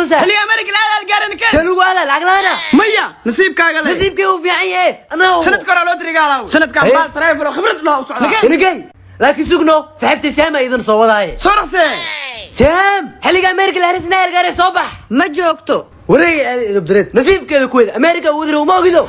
sheegaysaa? Xilliga America la aadaal gaaran keen. See lagu aadaa lacag la'aana? Maya, nasiibkaaga le. Nasiibkay uu fiican yahay anaa. Sanadka hore lootriga alaaw, sanadkan Haye. Baal Travel oo khibrad loo u socdaa. Inagay, laakiin sugno, saaxiibtay Saama idin soo wadaaye. Soo dhaqsee. Saam, xilliga America la harisnaa gaare, soo bax. Ma joogto. Wareegay aad idabdareed nasiibkeeda kuweeda America wadri uma ogido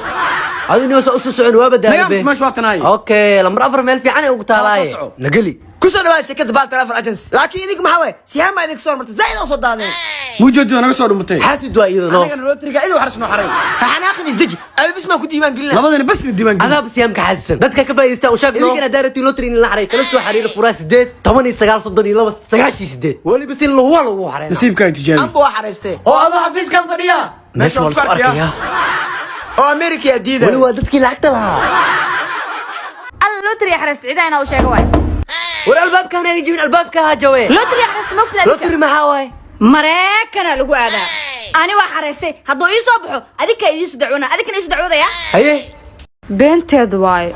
adinoo soo usoo socon waa badaalay. Nagaam meesha waa tanaaye. Okay, lambar 4 meel fiican ay ugu taalaaye. Soo soco. Nageli. Kusoo dhawaada shirkadda Baal Travel Agency, laakiin idinka maxaa waaye? Siyaama idinka soo martay, zaaid oo soo daadeen. Muujoodo naga soo dhumatay. Xaasid waa iyado no. Anagana lootriga idin waxras noo xaray. Ha xanaaqin, isdeji. Adi bis maan ku diiwaan gelina. Labadana bas na diiwaan gelin. Adaab siyaamka xaasisan dadka ka faa'iidaysta u sheeg. Idinkana daarati lottery in la xaray kala soo xariira furaa 8 19 32 98, weliba si lagu lagu xaray. Nasiibkaaga tijaabi. Amba waa xaraystee. Oo adoo xafiiskan fadhiya meesha waa la isku arkayaa. Oo America yaa diidaya. Weli waa dadkii lacagta lahaa. Alla, lotri xareysta cidaa inaa u sheega waay. War albaabkaan aga jibin, albaabka ha jawe. Lotri xareysta mogtid? Lottery maxaa waaye? Mareykanaa lagu aadaa. Ani waa xareystay, hadduu ii soo baxo adinkaa idiin soo dacwoona, adinkana iisu dacwoodaya. Haye. Beenteed waaye.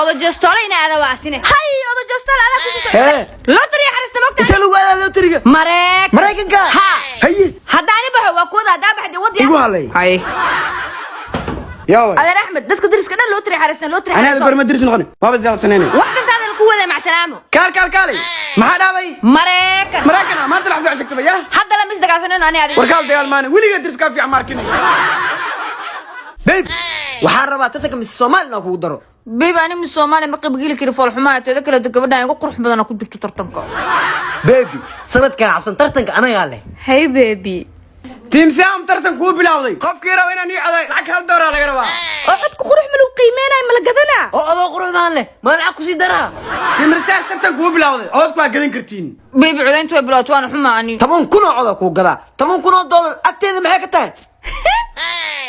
Odo jestoole ina aada waa asine. Hay, odo jestoole, adaa kusoo socda. Hee. Lotri xareysta mogta? Intee lagu aadaa lotteryga? Mareykan. Maraykanka? Ha. Haye. Hadda ani baxo waa kuwada, haddaa baxdi wadiya. Igu halay. Hay. Yaa way. Adeer Axmed, dadka dariska dhan lotri xareystan, lotri Ani hada xareyso. barma diris noqon waaba jaalsanayna. Wax dantaada ku wada, macsalaamo. Kaal kaal kaalay, maxaa dhacday? Mareykan. Maraykan maanta lacag fiican sheegtaba yaa. Hadda lama isdagaalsanayno ani adiga. War kaal, dagaal maana weligaa diris kaa fiican ma arkinay. Babe, waxaan rabaa tartanka Miss Soomaali inaan kugu daro. Babe, ani Miss Soomaali ma qaybgeli kari, foolxumaa. Teeda kaleeto gabadhan igu qurux badan ku jirto tartanka. Baby, sanadkan cabsan tartanka anagaa leh. Hey baby. Team Sam, tartan kuu bilowday. Qofkii raba inaan ii coday lacag $1 laga rabaa. Oo codka qurux ma lagu qiimeynayo, ma la gadanaa? Oo adoo quruxdaan leh maa lacag kusii daraa? Team Ritash, tartan kuu bilowday, codadku waa gadan kartiin. Baby, codayntu way bilowt, waana xumaa ani. 10,000 oo coda kuu gadaa. $10,000 agteeda maxay ka tahay?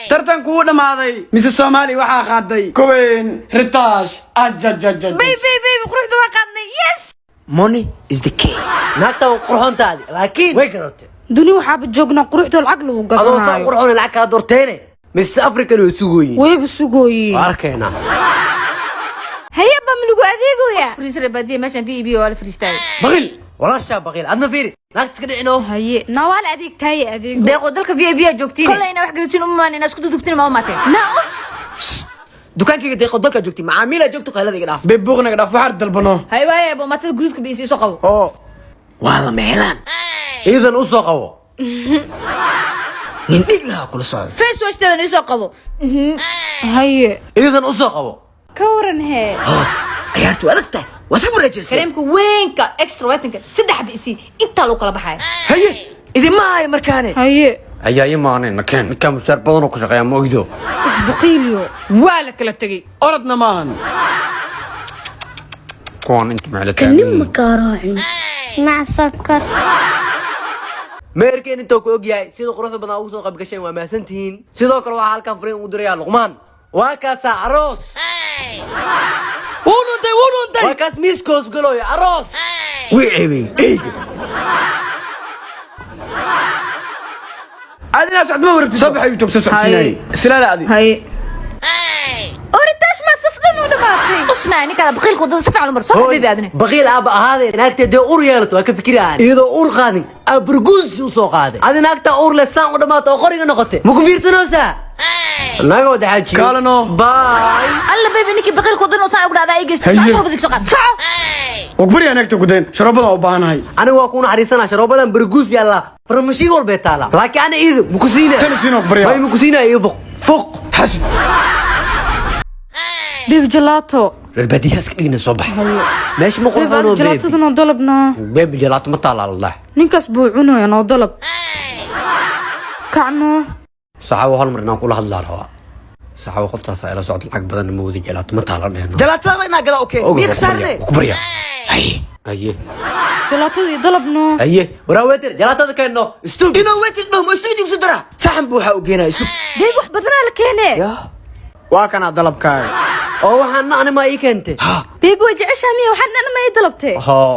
Tartan kuu dhammaaday. Miss Soomaali waxaa qaaday Queen Ritash ajajaja. Baby, baby, quruxda waa qaadnay, yes. Money is the key. Naagta waa qurxoontaadi, laakiin way garatay. Duni waxaaba joognaa quruxda lacag lagu Adoo saa gadanaayo. qurxoon lacag kaa doorteene, Miss African way sugooyin. Wayba sugooyiin. Waa arkaynaa. Hayaba ma lagu adeegoyaa? Fariisare baadiye meeshan VIP waa la fariistaay. Baqiil. Walaashaa baqiil, adna fiiri, naagta iska dhicino. Haye, naa waa la adeegtaaye, adeego. Deeqo, dalka VIP aa joogtiin, kolley inaa wax gadatiin uma maan, inaa isku dudubtiin ma umaateen. Naa us. Dukaankayga deeqo dalkaa joogtay, macaamiilaa joogto, qaylada iga dhaaf. Babe, buuqnaga dhaaf, waxaad dalbano. Hay waaye, bomaatada guduudka bi isoo qabo. Oo waa la meelaan. Iidan u soo qabo. Nin dhiig lahaa kula socda. Face washteedan isoo qabo. Haye. Iidan u soo qabo. Ka waran hee? Ciyaartu waa adag tahay, waa iska wareejisay. Kareemka weynka extra whiteninka saddex ba isii, intaa lagu kala baxaya. Haye, idinma hayo markaane. Haye. Ayaa imaaneen nakeen, ninkaa mushaar badanoo ku shaqeeya ma ogdo. Isbaqiiliyo. Waa la kala tegey. Orodna maahan. Kuwaan inta maxla. Kanin ma kaaraacin mac sokor. Meerkeen intuu ku og yahay sida quruxda badan ugu soo qayb gasheen, waa mahadsantihiin. Sidoo kale waxaa halkan fariin ugu dirayaa Luqmaan, waa kaasaa aroos. Wuu dhuntay, wuu dhuntay. Waa kaas miiskoos galooyo aroos. Wii ceebey eyga. Adina socod ma warabti, soo baxay youtube soo socodsiinayay islaala adi. Haye. Oritash maa sas dhan u dhamaatay? Usnaa ninkaada baqiilka wadada si fiican u mar soo xabiibi adine. Baqiil aaba ahaadee, naagtee dee ur yeelato waa ka fikiraan, iyadoo ur qaadin aa burguusi u soo qaaday. Adi naagtaa ur leh saan u dhammaato oo qoriga noqotay, ma ku fiirsanoosaa? Naga wada xaajiyo. Kaalano. Bye. Alla, baby, ninkii baqiilka wadada saan ugu dhacdaa ay geystay. Haye. Soco, sharobada soo qaad, soco. Wagbari anaagta gudayn, sharoobadan u baahanahay. Aniga waa ku naxariisanaa, sharoobadan burguus yaallaa, farmashiin walbay taalaa, laakiin ana iidu maku siina. Tani siinoo baryaa. May, maku siinaya iyo fuq fuq. Xasid. Baby, jalaato. Reer baadiyaha iska dhigna, soo bax meesha ma baby qurxoonoo baby. Jalaatada noo dalabnaa. Baby, jalaato ma taalaa la dhahay. Ninkaas buu cunaya, noo dalab, kacnoo. Saxaawo, hal mar inaan kula hadlaa rabaa. Saxaawo, qoftaas ila socda, lacag badan ma wada, jalaato ma taala dhehno. Jalaatada inaa gadaa, okay, miya khasaarne? Ku baryaa. Haye. Haye. Jalaatadii dalabnoo. Haye, waraa waiter, jalaatada keenno stupid. Inuu wetin dhaho ma stupid igu dara, saxan buu waxaa u geenaya isug. Baby, wax badanaa la keenee. Ya. Waa kanaa dalabkaaga. Oo waxaan ani ma ii keentay? Baby, way jeceshaa miya? Waxaan dhan ma ii dalabtee? Haa,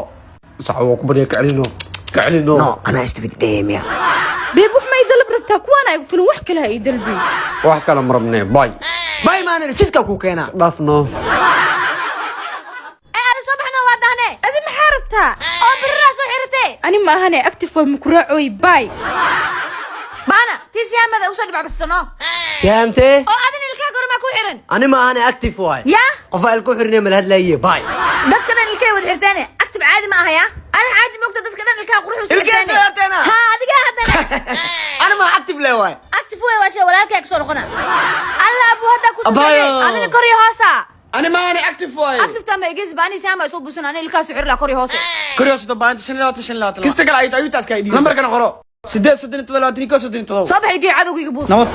saxaawo, ku baryaa, ka celino, ka celino. No, anaa stupid dhehe miya? Baby, wax ma ii dalab rabtaa? Kuwaana igu filan, wax kale ha ii dalbi. Wax kale ma rabnee, bay. Bay maanina sidkaa kuu keenaa. Dhaafno. Ee adi soo baxno, waa dahne. Adi maxaa rabtaa? Oo biriraa soo xiratee. Ani ma ahane, active way makuraacoy, bay. Sihaamada usoo dhibacbastano. Sihaamtee? Oo adina ilkaha goormaa ku xiran? Ani ma ahane, active waay. Yaa? Qofaa ilku xirnay mala hadlaaye, bye. Dadka dhan ilkay wada xirteene, active caadi ma ahaya. Ana xaaji mogta, dadka dhan ilkaha qurux usoo. Ilkaha soo xirteena? Ha, adiga haddana. Ana ma active le waay. Active way, waa shay walaalkay kasoo noqona. Alla abu hadda ku soo Abayo. socday, adina kor iyo hoosa. Ani maani, active waaye. Active tama igis ba, ani sihaama isoo busan, ani ilkaha soo xiri lahaa kor iyo hoose. Kor iyo hoose tobanka 25 25. Kista kale ayuu taaska idhiibay. Lambarkana qoro: 8 37 21 37. Soo baxay, gey cadowgayga buus. Nabad.